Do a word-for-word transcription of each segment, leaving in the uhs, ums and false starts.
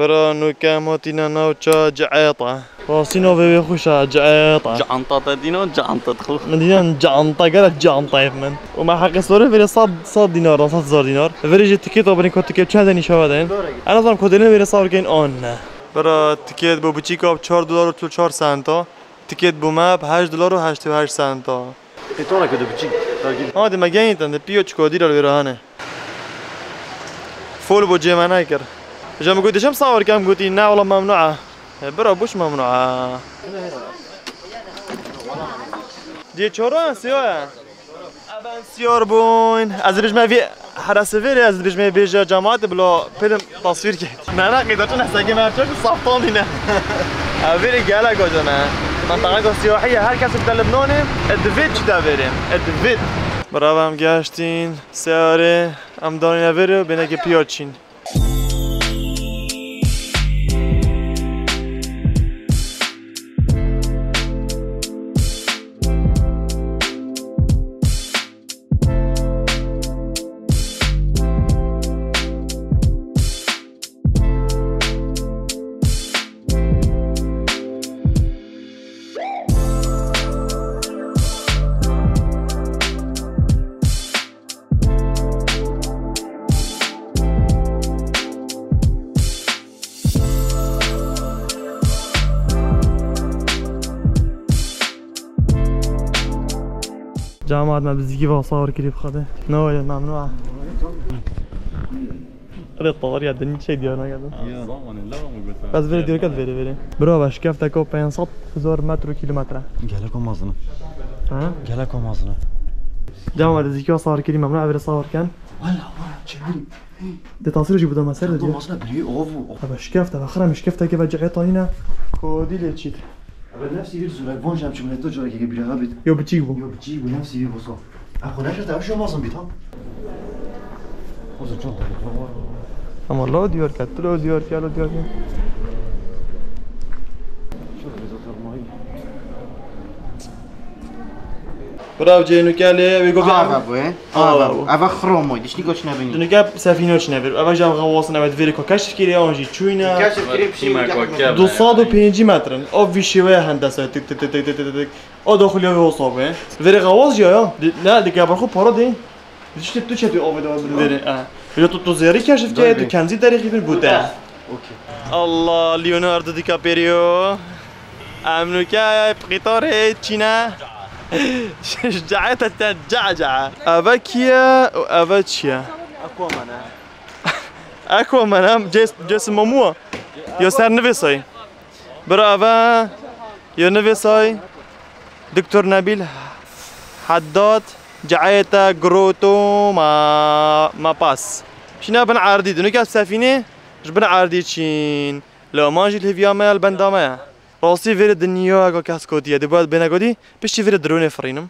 Bira, nûke em hatîne navça Ci'êta. Rastî navê wê xweş e, Ci'êta. Canta te dîna, canta xwe. Min dînan canta, gelek cantayê min. Û me heqê sorê verê sed, sed dînar, sed hezar dînar. Verê jî tikêta binê ku tikêt çend e nîşa vedin. En azından ku dêlin verê sawir kein an ne. Bira, tikêt bo biçîka bi çar dolar û çil çar senta. Tikêt bo me bi heşt dolar û heştê û heşt senta. Qîtara ke de biçîk dergî. Ha, de me genî ten de piyo çiko dîra li vê re hane. Fol bo cê me nekir. Ja min got, "Dişem sawir kem," gotî, "Ne, wala memnû e." E, bira, boş memnû e. Dê çora, siya ye. Ev en siyar bûn. Ez dibêjme vê herese vê rê, ez dibêjme bêje cemaat bila pêlim tasvîr ke. Ne, ne, qîda çi ne, segê me her çek saftan dîne. Ev vê rê gelek oca ne. Mentaqa siyahiye, her kes bi te li Lubnanê, e, divêt çi te vê rê. E, divêt. Bravo, em geştîn. Seyarê, em danîne vê rê, bêneke piya çîn. Cemaat me bi zîkî ve sawir kirî bi Xwedê. Ne were memnû e. Rê tawar ya din şey diyar ne geldi. Ya. Zamanı lava mı götürdü? Ez vere diyor kat vere vere. Bro, baş kefte ko pênc sed hezar metro kilometre. Gelek olmazını. Ha? Gelek olmazını. Cemaat me bi zîkî ve sawir kirî, memnû e, vere sawir ken. Valla, valla, çevir. De tasvîr jî bidome ser de diyor. Olmazına biri ovu. Ebe şikefte, be xirem şikefte ke ve cihê tanîne. Kodî lê çît. Ebe nefsî bir zura, von jem çimleto cora ke bira habit. Yo biçîk bû. Yo biçîk bû, nefsî bir boso. Ev xwe neşe te, ev şo mazin bît ha. O zaman çok da var. Ama lo diyor ki, tu lo diyor ki, lo diyor ki. Çok güzel oturmayı. Bravo, Ceyhun, gel, e, we go bir Ava bu, e? Ava Ava bu. bu. Ava xromoy, dişni koç ne bini. Dünüke sefîne çi nevir. Ava jav xawasin, evet, veri ko keşf kiri, an jî çûyne. Keşf kiri, bir şey Kime yok. koke Du sed û pêncî metrin. O vî şêweye hendese, tik, tik, tik. O daxil ya wê hosa be. Veri xawaz ya, ya. Di-, ne, dike ber xwe para de. Diştê tu çetê avê de veri. E. Ya tu, tu zêrî keşf ke, tu kendî derê xîbir bûte. Okey. Allah, Leonardo DiCaprio. Em nûke qîtarê çîne. Ji cehê te ca ca. Eve kî ye û eve çi ye? Aquaman e. Aquaman e, Jas-, Jason Momoa. Ya ser nivê say. Bira eve ya nivê say. Doktor Nebîl Haddad, cehê te Groto ma-, Mapas. Şîne bin erdî, dinûke sefînê ji bin erdî çîn. Lê Oman jî li hêviya me ye, li benda me ye. Rastî vêrê dinya eka kes kotiye, dê bêne gotî, piştî vêrê dronê firînim.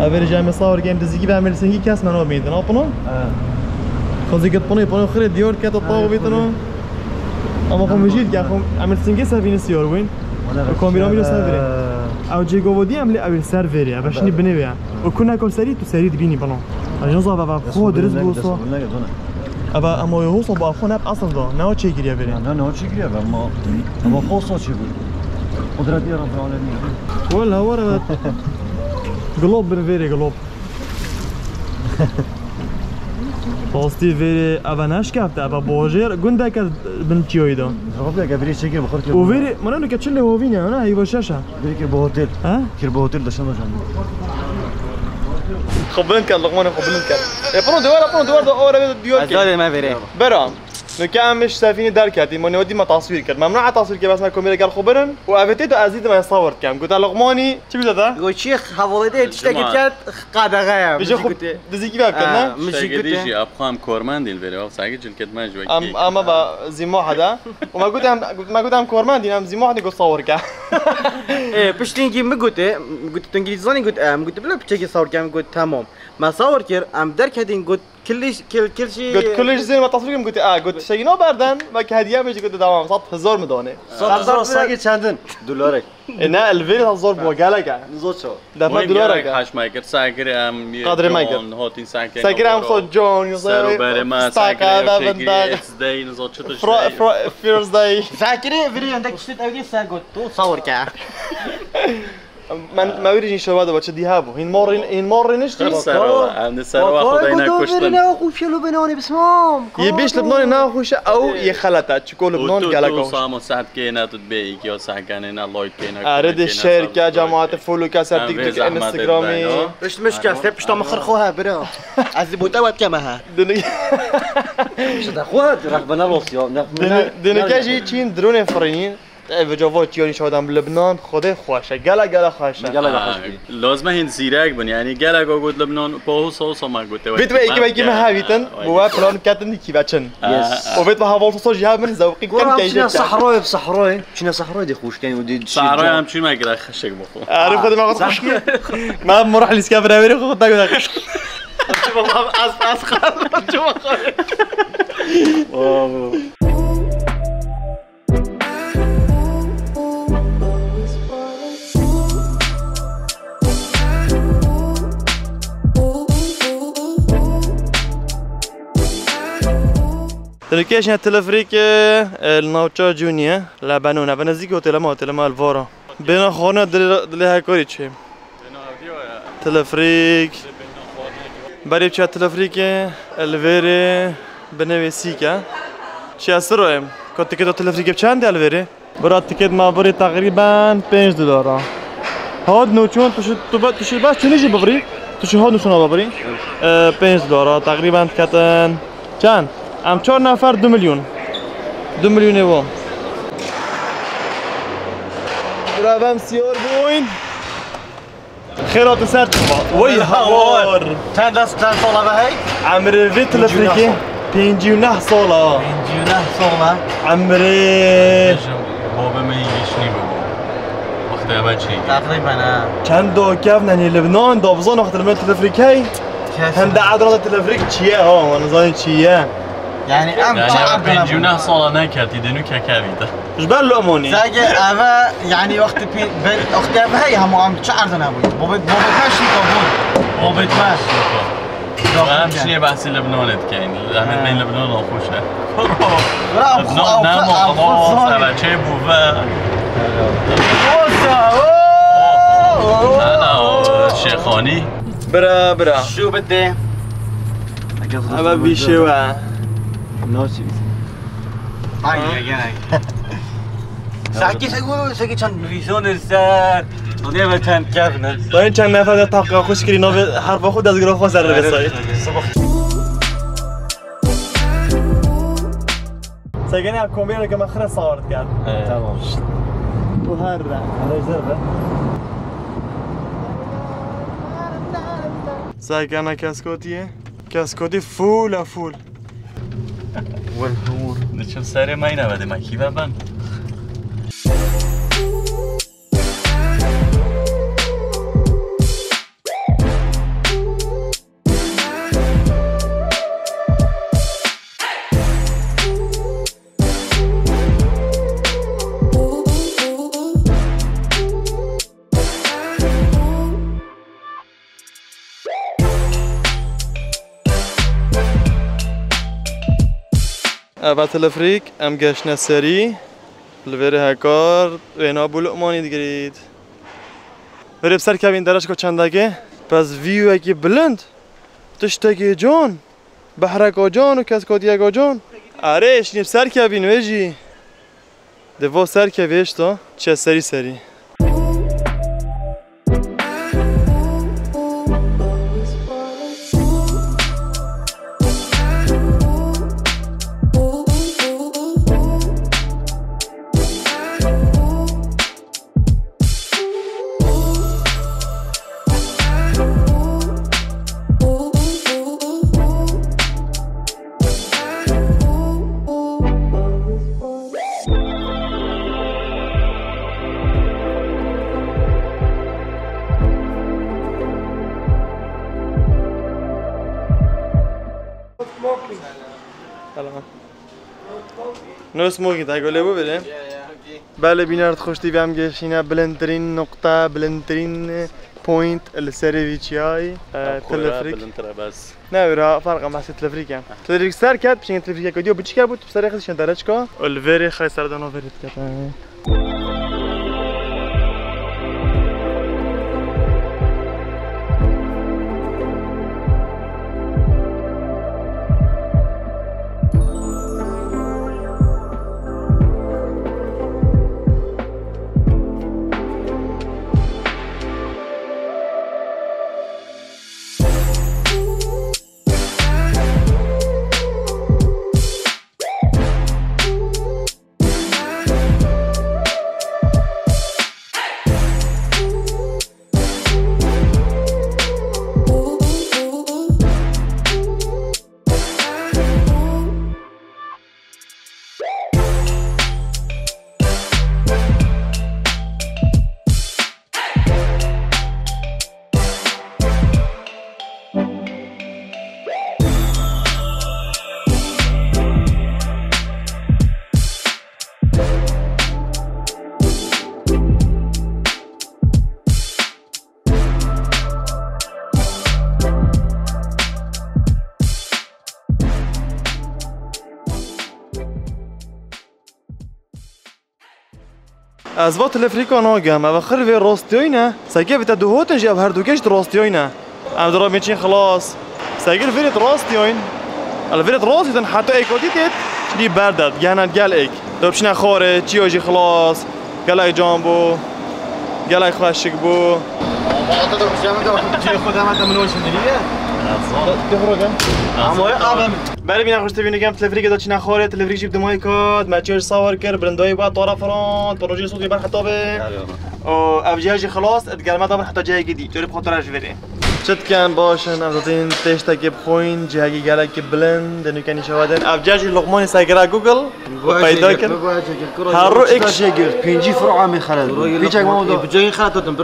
Averê ji em ê sawir game dizîkî ve em ê li singî kes me nabînin, apino? He. Xwezî git pino, pino xirê diyar ket û taw bîtino. Ama xwe mijîl ke, xwe em ê li singê ser vînî siyar bûyn. Û kamîra mîra ser vêrê. Ew cê gova dî em lê ew ê ser vêrê. Ev şinî binê vê. Û ku neko serî, tu serî dibînî bano. Ajans ava va xwe dirist bû so. Ava ama yo hosa ba xwe nep asıl da. Ne o çekiriye vêrê. Ne, ne o çekiriye ve ama, ama hosa çê bû. Kudreti Rabbil Alemin. Wala wara ve. Glob bir vêrê glob. Rastî vêrê eve neşkefte, eve bajêr gundeke bin çiyoyî da. Rabia ke vêrê çekir bi xwe kir. Û vêrê, mana nuke çi lê hovîne, ana heyva şeşe. Vêrê kir bi hotel. He? Kir bi hotel de şan şan. Xwe bilind ker, Luqmanê xwe bilind ker. E, pano dewar, pano dewar da, ora ve diyor ki. Azadê me vêrê. Bera. Nuke em ji sefînê derketîn, me newedî me taswîr kir. Memnû e taswîr kir, bes me komêre gel xwe birin. Û evê tê de ez dîtim, ez sawir dikem. Gote Luqmanî, çi bî te? Go çi hevalê de tiştekî ket, qedexe ye. Bêje xwe dizîkî ve bikin, ne? Min jî gote. Jî apxam kormendî li vêrê, ew sagi cilket me ji wekî. Em, em ba zîma hede. Û me gote em, me gote em kormendîn, em zîma hede go sawir ke. Ê, piştî hingî min gotê, min gotê, tu îngilîzî zanî? Got, e, min gotê, bila piçekî sawir ke, min got, temam. Me sawir kir, em derketîn, got, kiliş, kil, kilşî. Got, kiliş zên me tasvir kim? Got, e, got, tiştekî naberden, belkî hediye bêjî, got, tamam, sed hezar min danê. Sed hezar sed hezar sagi çendin? Dolarek. E, ne, li vêrê zor bû, gelek e. Nizo ço. Def me dolarek e. Haş me kir, sekir em Qadrê me kir. John, hotîn sekir. Sekir em xo John, Sero berê me, sekir em çekir, it's day, nizo çi tişt day. First day. Sekirê virî endek tişt ew dî ser got. Tu sawir ke. Men, me wî jî şewa de çi dî hebû. Hîn mor, hîn mor niştî. Sero, em de sero xwe deyne kuştin. Yê beş Lubnanê naxweş e, ew yê xelet e. Çiko Lubnan gelek xweş. Samo saet kê ne tu dibê îkî ya saet kene ne like kê ne. Erê de share ke, cemaatê follow ke ser TikTok, Instagramî. Pişt mişke, se pişta min xir xwe he, bira. Ez ê bo te wet keme he. Dini- Pişta xwe, rexbene Rosya. Dini-, dinike jî çîn drone firînîn. Ev cava çiyonî çadan bi Lubnan, Xwedê xweş e. Gela, gela xweş e. Gela, gela xweş bî. Lazim e hîn zîrek bin, yanî gelek got Lubnan, pahu sosa me gote. Bit ve ekî, ekî me hevîtin, bu we plan ketin dikî ve çin. Yes. O bit ve heval sosa jî hebin, zewqî kin keyfê. Çine sahroyê, bi sahroyê. Çine sahroyê de xweş ken û de. Sahroyê em çû me gire xeşik bixwe. Arif xwe de me xweş. Me morah lîske bira verî xwe da gode. Çi baba, az, az xal, çi baba. Wow. Dilkeş ne telefrîk, e, li navça Cûnî ye, Lebanon e, bi nêzîkî otêla me, otêla me li Vara. Bêhna xwarina dilê, dilê her karî çê. Telefrîk. Berê biçe telefrîkê, li vêrê binê wê sîk e. Çi ez royim? Ka tikêta telefrîkê bi çend e li vêrê? Bira, tikêt me birî teqrîben pênc dolara. Hat nûçûn, tu şi, tu be, tu şi bes çûnî jî bibirî. Tu şi hat nûçûna bibirî. E, pênc dolara teqrîben diketin. Çend? Em çar nefer du milyon. Du milyonê wo. Bira, em siyar bûyn. Xêr hatin ser çima. Wey hawar. Çend des, çend sala ve hey? Emrê vê telefrîkê pêncî û neh sala. Pêncî û neh sala. Emrê. Bejim, babê me yî şinî bû. Wextê eve çî. Teqrîben ha. Çend do kevnenî Libnan, da bizan wextê me telefrîk hey. Kesin. Hem de adresa telefrîk çi ye ha, wan zanî çi ye. Yani em çi erdine bû? Pêncî û neh sala neketî, dê nû kekevî de. Ji ber Luqmanî. Sage eve, yani wextê pê-, ben, wextê eve hey hema em çi erdine bû? Bobet, bobet me şî kabul. Bobet me. Em şinê behsî Libnanê dikeyn. Em ê bên Libnan xweş e. Bravo, Libnan ne ma xwe, seve çê bû ve. Ana, Şêxanî. Bira, bira. Şu bitti. Eve vî şêwe. Nasıl? Ay, gene. Saki, saki, saki çend nivîsonê ser. Dê ve çend kevne. Dayın çend nefer de takka xweş kirî, navê herfa xwe dezgira xwe ser ve sayı. Segene ya kombiya ke me xire sawar dikar. Tamam. Bu her re. Her re. Segene keskotiye. Keskotî full a full. Diçim serê me yine vedê me kî ve ben. Eva telefrîk, em geşne serî, li vêrê hekar, wêna bû Luqmanî digirît. Vêrê bi ser kevîn dereşka çendekê, pez vîwekî bilind, tiştekî can, behreka can û keskotiyeka can. Erê, şinî bi ser kevîn wê jî. Di vo ser kevê hişta, çe serî serî. Selam. No smoking, ta gole bu bile. Belê bîner xweş tî em geşîne bilindtirîn nuqta, bilindtirîn point li serê vî çiyayî, e, Xwe re teleferîk. Bilindtir e bes. Ne wira, ferqa behsê teleferîk e. Teleferîk ser ket, piştî teleferîk diyo biçîk bû, tu serê xwe şên dereçka. Û li vêrê xay serdano vêrê dikete. Ez va teleferîka nagem, ev xir vê rastiyoyne. Seke vê te duhotin jî ev her du keş di rastiyoyne. Em di rabê çin xilas. Seke li vêrê di rastiyoyn. El vêrê di rastiyoyn heta êkotî têt, şidî berdet, gehnet gel êk. Do biçine xorê, çiyo jî xilas. Gelek can bû. Gelek xweşik bû. Cihê xwe dema te min o şindiriye. Tê xwe roge. Ama ya abim. Berê bîne xweş tevî nigem, teleferîkê de çine xwarê, teleferîk jî bi dimayê kat, me çêr sawir kir, bilindayî ba, tara firand, projeyê sotê ber heta be. Û ev cihê jî xilas, di germe de bin heta cihekî dî. Corê bi xwe tira ji vê rê. Çi dikin, baş in, em zaten têştekê bixwîn, cihekî gelekî bilind, dê nûke nîşe vedin. Ev cih jî Luqmanê sekira Google, peyda kir. Her ro ek. Pêncî firo amê xelet. Piçek ma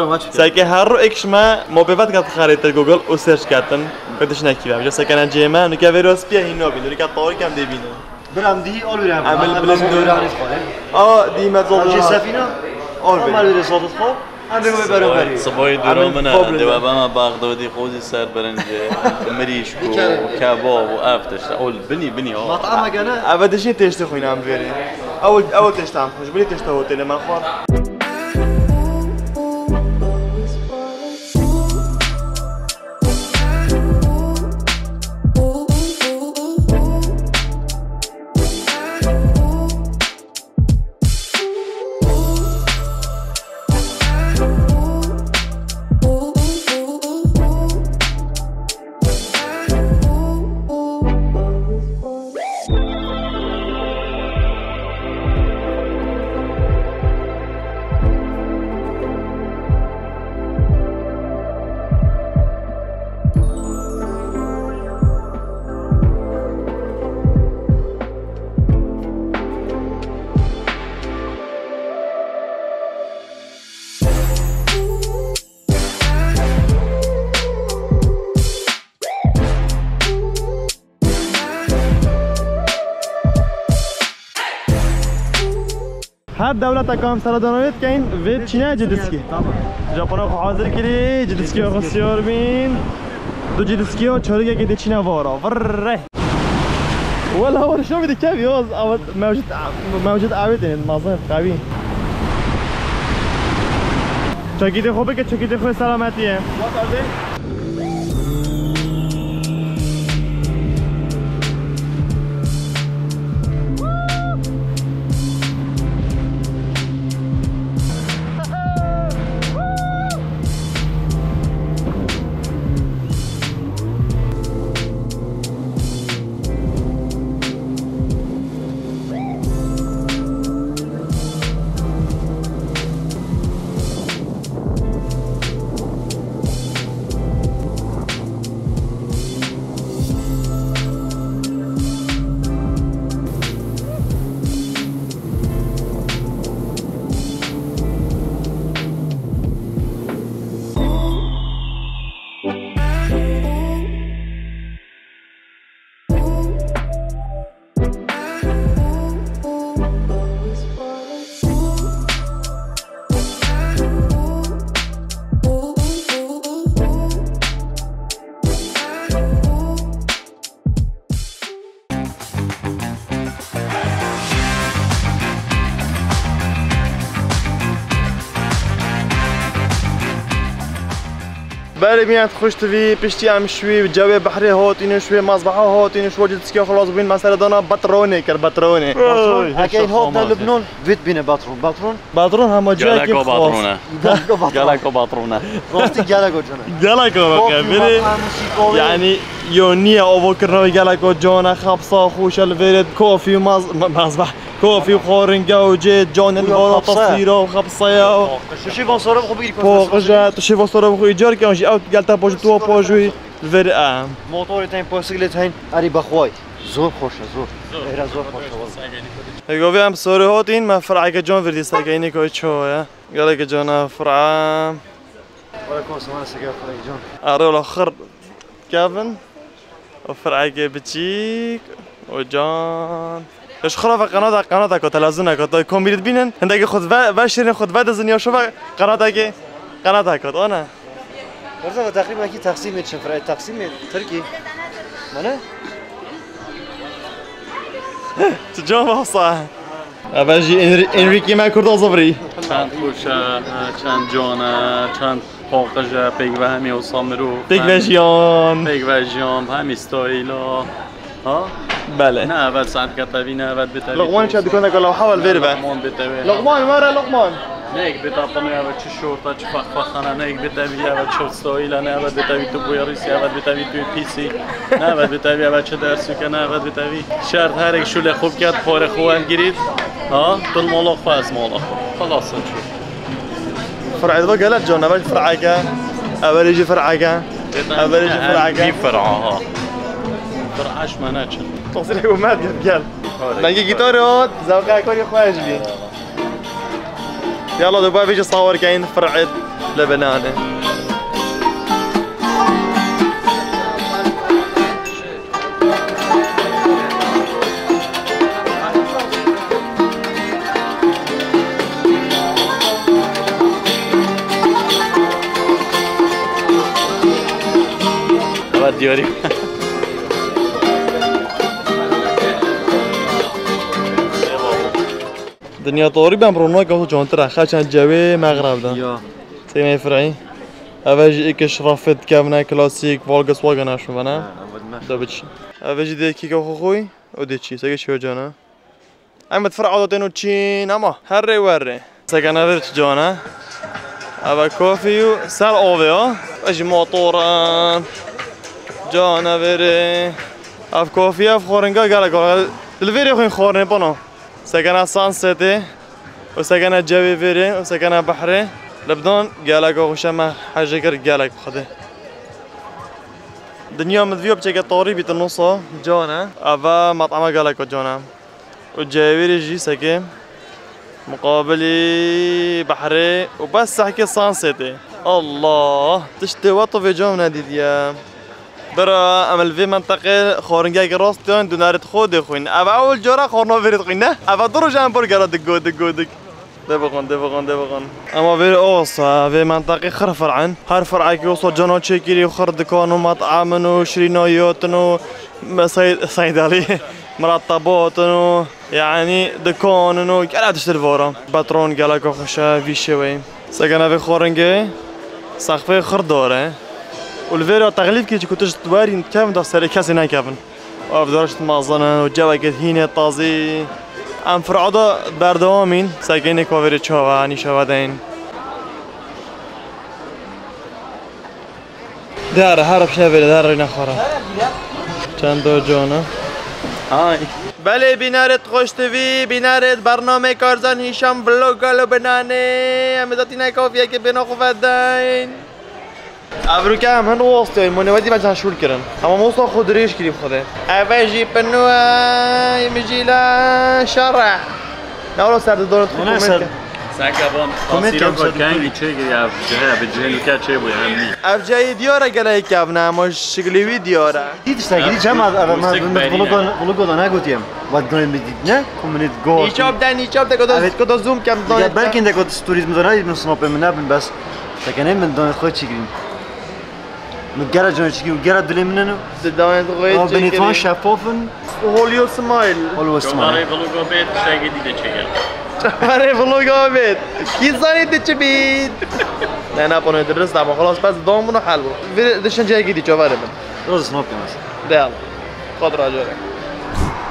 da. Seke her ro ek şime mobê vet ket xerê te Google û search ketin. Ketiş nekî ve. Vêca sekene cê me, nûke vê ro spiye hîn nabî. Nûke tawî kem dê bîne. Biram dî, ol wî re. Emel bilind dur. A, dî me zor. Cê sefîna. Ol wî. Emel wî re zor xo. Em bê wê beroberî. Sibayî dûra min e. Dê we beme Bexdadî, xozî ser birinci. Mirîşk û kebab û ev tişt. Ol binî, binî, o. Matama gene. Eve dişê têştê xwîna em vêrê. Ew, ew têşt em xwe. Ji bilî têşta hotelê me xwar. Her dewleta ku em seredanê dikeyin, vê çîne cî diskî. Japona xwe hazir kirî, cî diskî xwe siyar bîn. Du cî diskî û çorikekê dê çîne vara. Virre. Wela hor şo bir dikev yoz. Ama mewcud, mewcud avêt ên, mazin qevî. Çekîtê xwe bike, çekîtê xwe selametiyê. Belê, bîne xweş tivî, piştî em şwî cewê behrê hotîn û şwê mazbaha hotîn û şwê citiskiya xelas bûn, me seredana Betronê kir, Betronê. Oy, Heke hêşa hot ne xamar Lubnan, vit bîne Betron. Betron. Betron hema ciyekî Geleko xas. Betron e. Geleko Betron. Geleko Betron e. Rastî geleko cana. Geleko Betron e. Biri, yani, yo niye ovo kirina wê geleko cana, xapsa xweş e li vêrê kofî û maz-, ma-, mazbah. Kofî û xwaringe û cê canên vara tasîra û xapsaya û. Tu şî van sora xwe bigirî. Poqije, tu şî van sora xwe îcar ke, jî ew gel te pajû, tu pajûyî. Li vêrê em. Motorê tên, posiklet hên, erî bexway. Zor xweş e, zor. Zor. Êre zor xweş e, walla. Hêgovê em sorê hotîn, me fir'eke can virdî serkeynê koy ço ye. Geleke cana fir'e. Wala kom semana sege fir'eke can. Arê wala xir kevin. O fir'eke biçîk. O can. Ya ji xwe re ve qenata, qenata ko, televizyon ko. Toy komîrî dibînin. Hindekî xwe ve, ve şirin xwe ve dizin ya şo ve qenata ke. Qenata ko, ona. Wezîfe teqrîben kî Taksimê diçin, fir'ê Taksimê Tirkî. Mane? Tu can wasa. Eve jî Enri-, Enrique me Kurda zivirî. Çend xweş e, çend can e, çend paqij e, pêk ve hemî wisa mirov. Pêk ve jiyan. Pêk ve jiyan, hemî stayla. Ha? Belê. Ne evet saet ketevî, ne evet bitevî. Luqman çe dükkaneke lawha vel vêr be. Luqman bitevi. Luqman, were Luqman. Ne ek bita pano ya ve çi şorta, çi fexfexana, ne ek bitevi ya ve çi stoyla, ne evet bitevi tu buyarisi, evet bitevi tu pisi, ne evet bitevi ya ve çi dersuke, ne evet bitevi. Şert her ek şule xub ket, pore xu el girit. Ha? Tul molo xu ez molo xu. Xalas çu. Fir'e de gelek can, evel fir'eke, evel jî fir'eke, evel jî fir'eke. Em bir fir'a ha. Fir'a ji me neçin. Tosîlê û me gel. Dengê gîtarê hat, zewqe ekorî xweş bî. Yalla, du ba vêjî sawar keyin fir'et li binane. Eva diyarî. Dinya torî ben ronaka xwe cantir e. Xeçen cewê mexreb de. Ya. Sênê fir'î. Eve jî êkê şirafet kevne klasîk Volkswagen e şûn vene. Ha, ev me. Da biçî. Eve jî dê kîka xwe xwî û dê çî. Seke çiyo cana. Em bi tifir adatên û çîn ama herrê werrê. Seke nevir çi cana. Eve kofî û ser avê ya. Ve jî motoran. Cana verê. Ev kofî, ev xwaringa gelek. Li vêrê xwîn xwarinê pano. Sekena Sunsetê û sekena cewê vêrê û sekena behrê. Lebdan gelek xweş e, me hejê kir gelek bi Xwedê. Dinya min divî biçeke tarî bîtin wisa can e. Eva met'ama gelek can e. Û cewê vêrê jî seke muqabilî behrê û bes sehkê Sunsetê. Allah! Tiştê we tu vê cam nedîtiye. Bira, em li vê menteqê xwaringehekî rast diyan, dûnerê xwe dê xwîn. Ev ewil cara xwarina vêrê dixwîne. Ev du roj em burgera digo, digo, dig. Dê bixwin, dê bixwin, dê bixwin. Ema vêrê osa, vê menteqê xir fir'in. Her fir'ekî osa cana çêkirî, xir dikan û met'emin û şirînayotin û me-, sey-, seydalî, miretebatin û, yanî, dikanin û gele tiştir vara. Betron geleka xweş e, vî şêweyî. Sekene vê xwaringê sexfê xir dor e. Û li vêra texlîf kî ku tişt werîn kevin da serê kesê nekevin. Ev daşt mezin in û cewekê hînê tazî. Em fir'ada berdewamîn. Sekê nêka vêrê çawa nîşa vedeyîn. Dere, her pişe vêrê, dere rîna xwe re. Çend do cana. Ay. Belê, bînerêt Xweş T V, bînerêt bernamê Karzan Hîşam vlog galo binanê. Em ê zatî ne kafiyekê bêna xwe vedeyn. Evroke em hin wasteyên, monewedî me can şûl kirin. Hema mosa xwe dirêj kirî Xwedê. Eve jî pinu e, min jî la şer e. Ne wala ser didorên xwe Ona ser. Seke ban Komê tasîra kem ku ser kengî çêkirî ev cihê, bi cihê nûke çêbûye, em nî. Ev cihê diyar e gelek kevn e, ama şiklê wî diyar e. Dît işte, gidî cem ev, ev, Musik ev, berî ne? Vloga, vloga da negotiyem. Wat dayê min dît ne? Ku min êt got. Nîçap de, nîçap de, ku da, Evet. Ku da zoom kem, Ya dayê. Belkî de ku stories min da nedît, min snapê min nebin bes. Tekenê min dayê xwe çîkirin. Min gera canê çikî û gera dilê min eno. Di dayê xwe Ama binê çikirî. Tan şeffaf in. Holyo smile. Always smile. Çavarê vloga bê, tiştekî dî de çêke. Çavarê vloga bê. Kî zanî tu çi bît? Ne, ne, pano dirist, ama xelas, bes dom bunu hal bu. Vir dişin cihekî dî çavarê min. Roz snop kemas. De al. Xod ra care.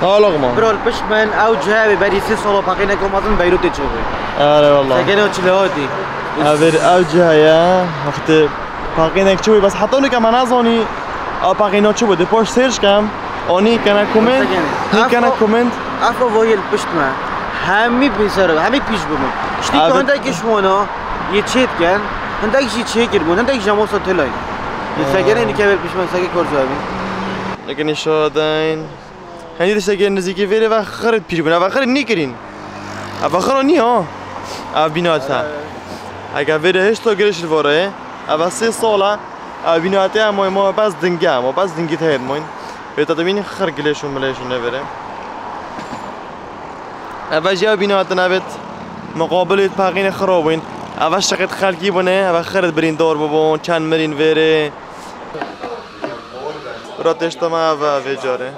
Ha, loqman. Bro, li pişt min ew cihê wê berî sê sala paqînek û mezin Beyrûtê çûbû. Are wallah. Sekene çi lê hatî. Ev bir ev cihê ya. Wextê paqînek çûbû, bes heta nuke me nazanî. Ew paqînek çûbû. Di poş sêr şkem. Anî kene komend. Sekene. Hî kene komend. Ev o voyê li pişt me. Hemî pîser, hemî pîş bû min. Ştî Abi. Hindek iş wana. Yê çê dikin, hindek jî çêkiribûn, hindek jî emosa têlay. Yê segenê nîke vêr pişman seke kor cevabî. Leke nîşa deyn. Hindî diştekê nizîkî vêrê ve xirit pîr bûn, ve xirit nîkirîn. Ev xiro nî ha. Ev bînat e. Ege vêrê hêşta giriş li vorê. Ev sê sala. Ev bînatê em ma bes dinge, ma bes dingî teyr moyn. Vê te dimîn xir gilêş û milêş û nevêrê. Eve jî ew bîna hatin evêt muqabilê paqînê xirabîn. Eve şeqêt xelkî bûne, eve xir birîndar bûbûn, çend mirîn vêrê. Bira têşta me eve vê carê.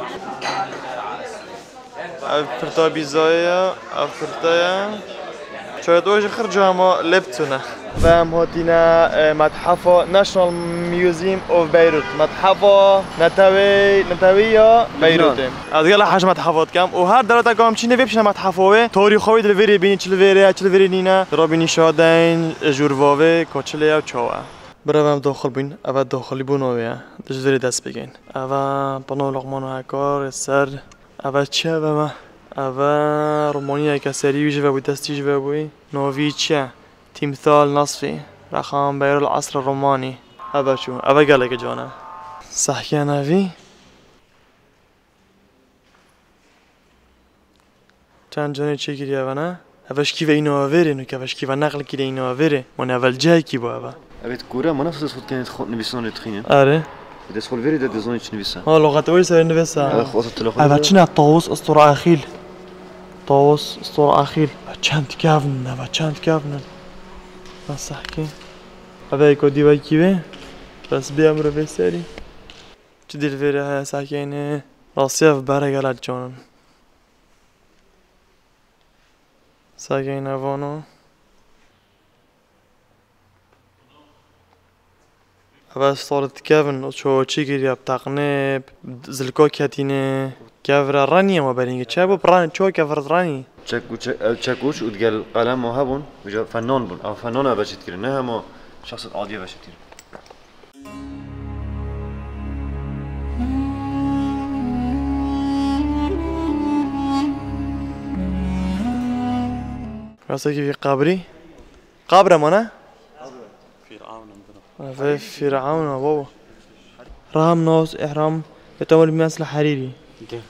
Ev pirta bîzayê ye, ev pirta ye. Çawa to jî xir cama lê bitune. Ve em hatîne, e, methefa National Museum of Beirut. Methefa netewê, netewî ya Beyrûtê. Ez gela hej methafa dikem û her dewleta ku em çîne vê pişne methafa wê. Tarîxa wê di li vêrê bînî, çi li vêrê ye, çi li vêrê nîne. Rabî nîşa deyn, jûrvavê, ku çi lê ye û çawa ye. Birevem daxil bûn, eve daxilîbûna wê ye. Di ji vêrê dest pê keyn. Eve pano loqmano hekar, ser. Eve çi eve me? Eve romaniyeke serî wî ji ve bû, destî ji ve bûyî. Novî çi ye? Tîmsal Nasfî, Rexan Beyrul Esr Romanî. Eve çû, eve gelekî can e. Sehkê nevî. Çend canê çêkiriye eve ne? Eve şkî ve îno eve rê, nuke eve şkî ve neql kiriye îno eve rê. Mane eve li cihekî bû eve. Evet, kore, mana siz hot kenê xot nivîsan lê dixîne. Are. Dest xol verê de dizanî çi nivîsa. Ha, loxat wê serê nivîsa. Evet, xot tele xol. Eve çi ne? Tawus Istor Axîl. Tawus Istor Axîl. Çend kevn, eve çend kevn. Nasahki. Eve eko dî wekî wê. Bes bê emre vê serî. Çi dil vêrê heye sakeyne. Rastî ev bere gela canin. Sakeyne vano. Eve storit kevin, o ço çi kiriye, bi taqnê, zilko ketîne. Kevre ranî ama berîngê. Çe bu pran ço kevre ranî. Çek û çek, ev çekuş û digel qelem û hebûn, uca fenan bûn. Ev fenan ev veşit kirin, ne hema şexsêt adî veşit kirin. Rasteki vî qabrî. Qabra mana? Firavun. Ve Firavun, baba. Raham Naus, ihram, ve tamam bir mesle hariri. Gel.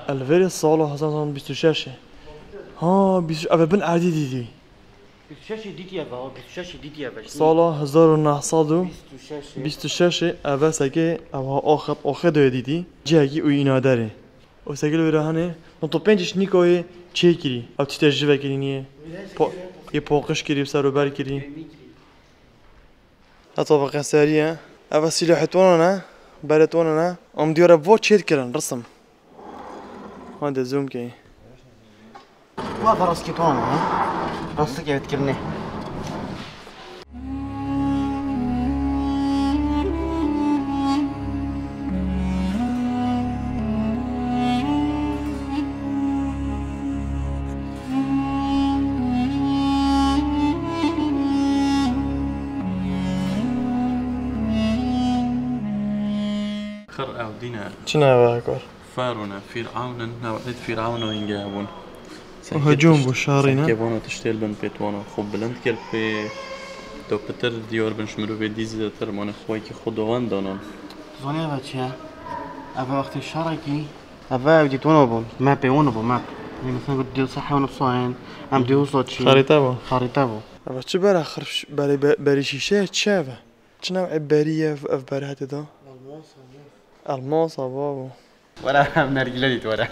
Elveri sala hezar bîst û şeş. Ha, bîst, eve bin erdî dîdî. Bîst û şeş dîtî eve, ha, bîst û şeş dîtî eve. Sala hezar û neh sed û bîst û şeş. Bîst û şeş, eve seke, eve axet, axet de dîtî. Cihekî û înaderê. Û seke li wêre hene, nokta pênc iş nîkoyê çê kirî. Ev tiştê ji ve kirî niye. Po-, yê poqiş kirî, ser û ber kirî. Heta bi qeserî ye. Eve sîlahê twana ne, berê twana ne. Em diyare vo çêt kirin, risim. Hande zoom key. Wa da rastî twana, ha? Rastî key kirine. Xir ew dîne. Çi nava kor? Farûne, Fîr'ewnên, new'êt Fîr'ewno hînge hebûn. Û hecûm bû şarîne. Seke vano tiştê li bin pê twana xwe bilind kir pê. Do pitir diyar bin ji mirovê dî zêdetir, mane xwekî xwe dowan danan. Zanî eve çi ye? Eve wextê şarekî Eve ew dîtwana bûn. Mepê wan bû, mep. Ê, mesela, got, dîsa hewna sayên, em dîsa çî? Xarîte bû. Xarîte bû. Eve çi bere xirf, berê, be-, berî şîşe ye, çi eve? Çi new'ê berî ye ev, ev bere hete da? Elmas, elmas. Elmas, ava bû. Were, em nergîle dît, were.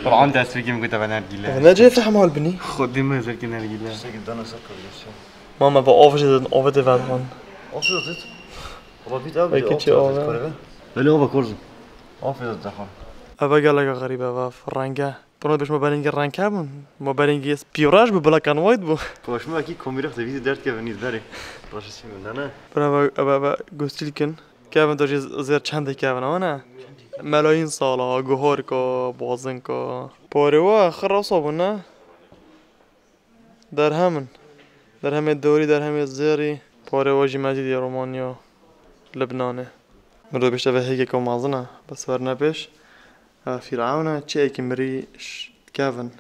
Qur'an dest bikim, got, eve nergîle. Eve ne cê fehmal binî? Xwedî me zerkî nergîle. Mama, va ofişê de, ofê de vedixwin. Ofişê de? Ava vît ev, belkî çi ava? Belê ava korzo. Ofê de daxwin. Eve geleke xerîb e, va renge. Bro, bêş mobelingi reng hebin. Mobelingi pîroş bû, black and white bû. Poşmekî komîrix de vîdî derdkevin nîz berê. Rojê çî min de ne? Bro, eve, eve, eve gustil kin. Kevin to jî zêr çendê kevin, ama ne? Melayîn sala, guhorka, bazinka. Porê wa xir rewsa bû, ne? Derhem in. Derhemê dorî, derhemê zêrî. Porê wa jî mezîdî Romanya, Libnanê. Mirov bêjte ve hêgeka mezin e, bes werne pêş. Ev Fîrewn e, çi êkî mirî ş-, kevin.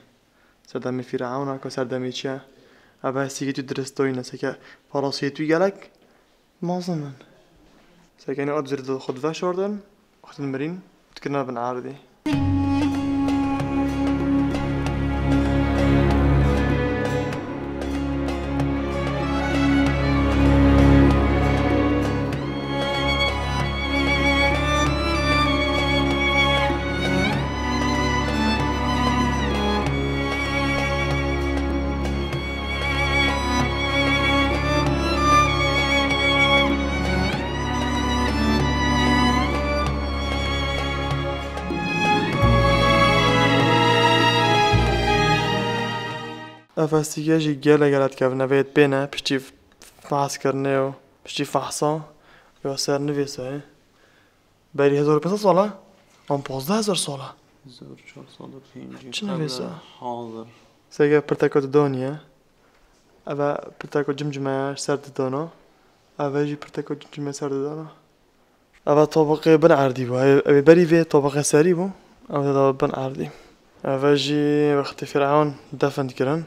Serdemê Fîrewn e, ka serdemê çi ye? Ev hestî tu dirist doyne, seke parasiyê tu gelek mezin in. Seke ne ot zirî xwe diveşardin, wextin mirîn, dikirine bin erdî. Ev festîgê jî gelek gelek dikevin, ev ê pê ne, piştî fehs kirinê û piştî fehsa ya ser nivîsayê. Berî hezar û pênc sed sal e? An pazdeh hezar sal e? Hezar û çar sed û pêncî. Çi qebl nivîsa? Hazir. Sege pirteka didaniye. Eve pirteka cimcime ser didana. Eve jî pirteka cimcime ser didana. Eve tabaqê bin erdî bû. Ev, ev berî vê tabaqê serî bû. Ev de bin erdî. Eve jî wextê Fîrewn defin dikirin.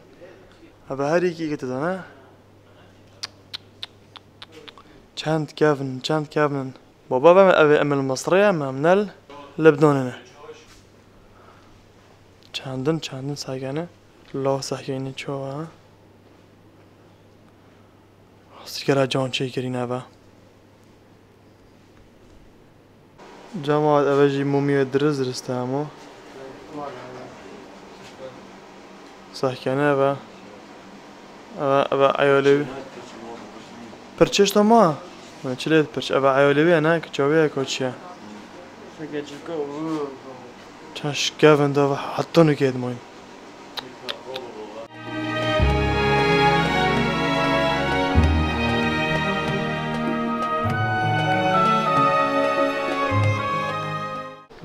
Eve her yekî yekê didane. Çend kevn, çend kevn. Baba ve ev ê em li Misrê ye, em, em ne li Libnanê ne. Çendin, çendin sehgene. Law sehgenî çawa? Sigara can çêkirî neve. Cemaat, eve jî mumiyê dirist dirist e hemû. Sehkene eve. Eve, eve eyalê wî. Pirçeş de ma? Çi lê pirç? Eve eyalê wî ye ne? Kiça wî ye, koçiye. Çaş kevin de heta nûkê dimayîn.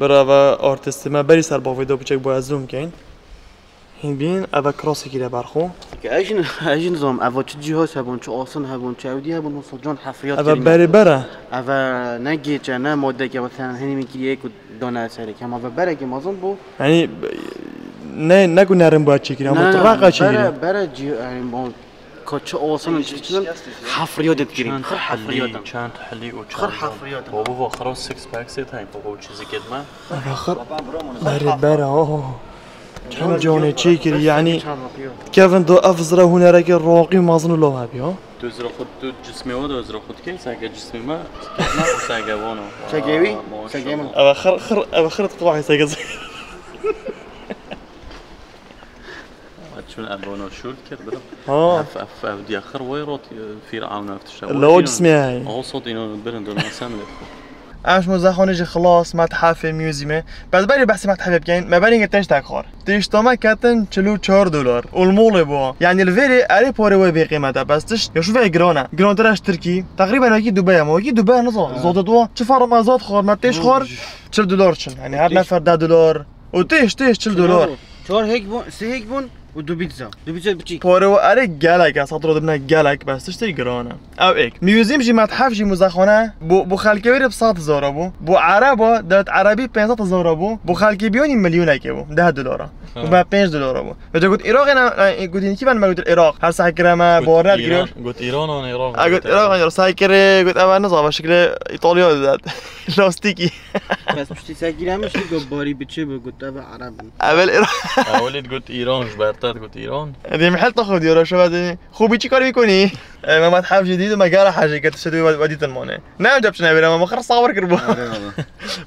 Bira, eve artistê me berî ser bavê de piçek bo ez zoom keyn. Hîn bîn, eve krasekî de berxwe. Ez jî, ez jî nizam, eva çi cihaz hebûn, çi asin hebûn, çi ewdî hebûn, wisa can hefriyat kirîne. Eve berê bere. Eve ne gêç e, ne madeke, wisa hînî min kiriye ku dane serê. Hema ve berekî mezin bû. Yanî, ne, ne ku nerin bû çêkirî, ama tu raqa çêkirî. Bere, bere cî, yanî, bon, ka çi olsun, çi çi, hafriyat et kirî. Xir hafriyat. Çend hilî û çend. Xir hafriyat. Babu va xiro six pack sê tayın, babu çizik etme. Eve xir, bere, bere, oh. Çend canê çêkirî, yanî, kevin do ev zira hunereke roqî mezin û law hebî, ha? Tu zira xwe, tu cismê we de zira xwe dikey, seke cismê me, seke vano. Seke wî? Seke min. Eve xir, xir, eve xir diqaxê seke. Çûn ev vano şûl kir, bira. Ha. Ev, ev, ev diye xir wey rot, e, Fîrewn ev tişte. Law cismê hey. Aho sot ino birin do nasemre. Ev ji muzexanê jî xilas, methefê, museumê. Bes berî behsê methefê bikeyn, me berî tiştek xwar. Tişta me ketin çil û çar dolar. Û li molê bû. Yanî li vêrê erê porê wê bê qîmet e, bes tişt ya şûvê giran e. Girantir e ji Tirkî. Teqrîben wekî Dubai e, ama wekî Dubai e, nizanim. Ha. Zade dua. Çi farq me zad xwar, me têş xwar, çil dolar çin. Yanî her nefer deh dolar. Û têş, têş çil dolar. Çar hêk bûn, sê hêk bûn û du pîtza. Du pîtza biçîk. Porê û erê gelek e, sed rû dibine gelek, bes tiştê giran e. Ew êk. Museum jî, methef jî, muzexane. Bo, bo xelkê wê re bi sed hezar bû. Bo ereba, dewlet erebî pênc sed hezar bû. Bo xelkê biyonî milyonekê bû. Deh dolara. Ha. Bo me pênc dolara bû. Vêca got Iraqê ne, e, got hîn kî ben me got Iraq. Her sehekire me bar nedikiriyor. Got Îran an Iraq. Ha, got Iraq an Iraq. Sehekire got ev nizanim, şikilê Îtalya didet. Lastîkî. Bes piştî sekî re min jî got barî biçe bi, got ev Ereb in. Evel Îran. Ewilî digot Îran, ji ber te digot Îran. Dê mihel te xwe diyora şeva dê. Xwe bî çi kar mîkonî? E, Mehmet Hef jî dît û me gara hejê kir, tiştê wê, wê dîtin mane. Ne em de biçine vêre, me xir sawir kir bû.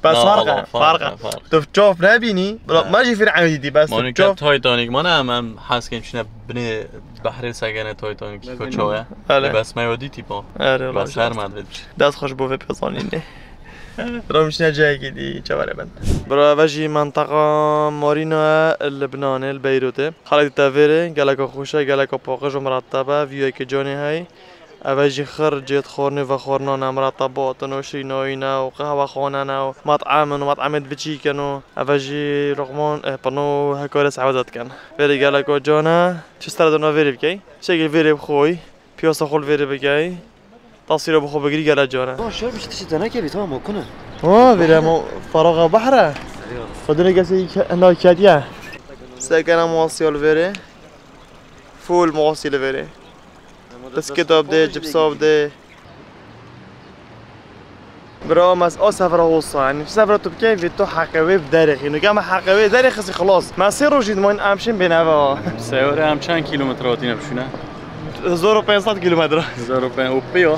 Bes farq e, farq e. Tu çav nebînî, bila me jî fîr ew dîtî, bes tu çav. Titanic mane, em, em hez kên çine binê behrê segene Titanic, ko çaw e. Bes me yo dîtî pa. Bes her me dibêt. Dest xweş bo vê pêzanînê. Rojine cihekî dî çaverê bin. Bira, eve jî menteqa Marîna ye, li Lubnanê, li Beyrûtê. Xelek dite vêrê, geleka xweş e, geleka paqij û mireteb e, vîyekê canê heyî. Eve jî xir cêt xwarinê vexwarina ne, miretebat in û şirînayî ne û qehwexane ne û met'em in û met'emêt biçîk in û eve jî roqman, eh, pano hekarê seweda dikin. Vêrê geleka can e, çi sere dona vêrê bikey? Çekê vêrê bixoyî, piyasa xwe li vêrê bikey. Taswîra bi xwe bigirî gele can e. Tamam, şer bir şey, tiştê te nekevî, tamam, o kune. Ha, vêrê hema feraxa behr e. Xwedê ne kesê ke-, henda kediye. Sekene masiya li vêrê. Full masi li vêrê. Pisketa bidê, cipsa bidê. Bira, mes a sefra hosa, yani sefra tu bikey ve tu heqe wê derexî. Nuke me heqe wê derexisi xelas. Me sê rojî dimayîn em şin bêneve. Seyore em çend kilometre hatine bişûne? Hezar û pênc sed kilometre. Hezar û pênc û pêyo?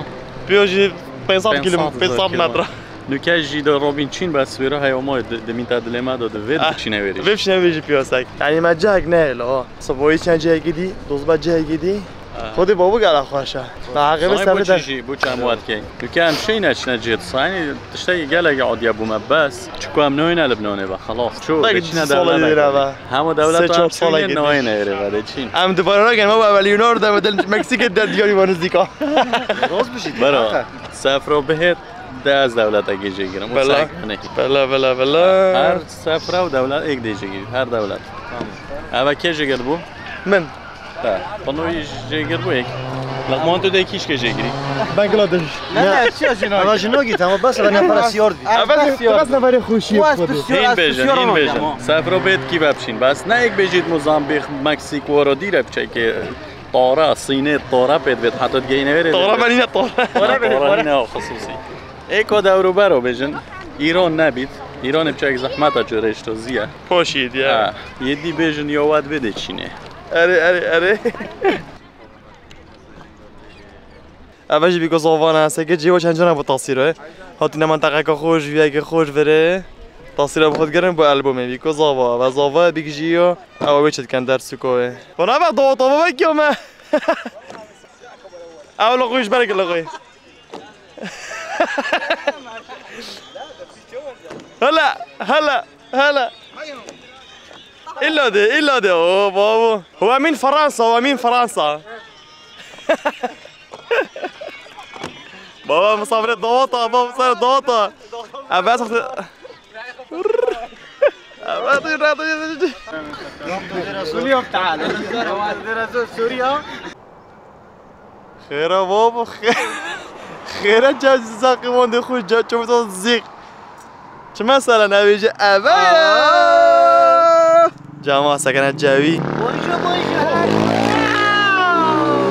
Pêyo jî pênc sed kilo-, pênc sed metre. Nuke jî de Robin Çîn bes wêra heyoma di-, dimîta dilê me de di vê Ah, biçîne wêrî. Vê biçîne wêrî piyasek. Yani me cihek nehêla ha. Siboyî çend cihekî dî, dozbe cihekî dî. Ah. Xwedê babû gela xweş e. Me heqê vê Zanî bo sefrê çi de. Jî, bo çi em wadkey. Nuke em şeyne çine cihê disa. Yani tiştekî gelekî adiye bû me bes. Çiko em nayne Lubnanê ve, xelas. Ço, Belkî bêçine du sala derine dî ve. Reve. Hema dewleta Sê çar em sala şeyne gidî. Nayne êrê ve de çîn. Em dubare nakin, me ve Leonardo ve dil Meksîkê de diyarî ve nizîka. Roz bijî. Bero, sefro bihêt de ez dewletekê jêgirim. Bela. Bela, bela, bela. Her sefra û dewlet êk dê jêgirî. Her dewlet. Tamam. Eve kê jêgir bû? Min. Te. Panoyî jêgir bû êk. Laqman tu de kîşke jêgirî. Bangladeş. Ne, ne, çiya jî nagî. Ama jî nagî, tamam, bes eve nefere siyar dî. Eve bes neferê xweşî. Hîn bêjin, hîn bêjin. Sefro bêt kî ve bişîn. Bes ne êk bêjît Mozambîk, Meksîk, waro dîre biçekê. Tara, sînê, tara pêt bêt. Heta digeyne verê. Tara benîne tara. Tara nîne xusûsî. Êko dewrûbero bêjin. Îran nebît. Îranê biçek zehmeta ço rêşto ziye. Poşî diye. Ha, yedî bêjin yo wad bê de çînê. Erê, erê, erê. Eve jî bîko zava ne, seke cî we çend cana bo tasîro. Hatîne menteqeka xweş, viyeke xweş verê. Tasîra bi xwe digerin bo albumê bîko zava. Eve zava bîk jî yo. Ew wê çi dikin ders û kovê. Bana ve dava tava vekî me. Ew li xwe ji ber li xwe. Hala, hala, hala. Îlla de, îlla de. O, babo. Huwa min Fransa, huwa min Fransa. Baba, misafirê dawata, baba, misafirê dawata. Evet, evet. Suriye, تعال. Xêra babo, xê-, xêra ca zaqî wan de xwe ca ço to zîq. Çi mesele nebêje eve ye? Aa. Cama sekene cewî. Bonjour, bonjour.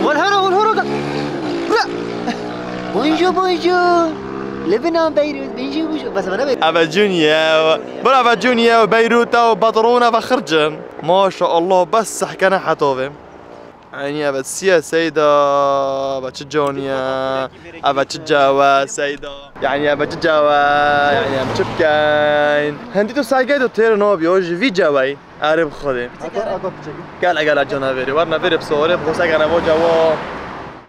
Wal hero, wal hero da. Bonjour, bonjour. Lebanon, Beirut, bonjour, bonjour. Bes bana Beirut. Eve cuniye. Bura eve cuniye, Beirut, Betrûn, eve xircin. Maşallah, bes sehkene heta vê. Eynî eve siye seyda, eve çi caniye, eve çi cawe seyda. Yani eve çi cawe, yani em çi bikeyn. Hindî tu sergey tu têr nabî, o ji vî cawey. Erê bi Xwedê. Gel, gel, cana verê. Werna verê bi sore, bi xwe sekene bo cawa.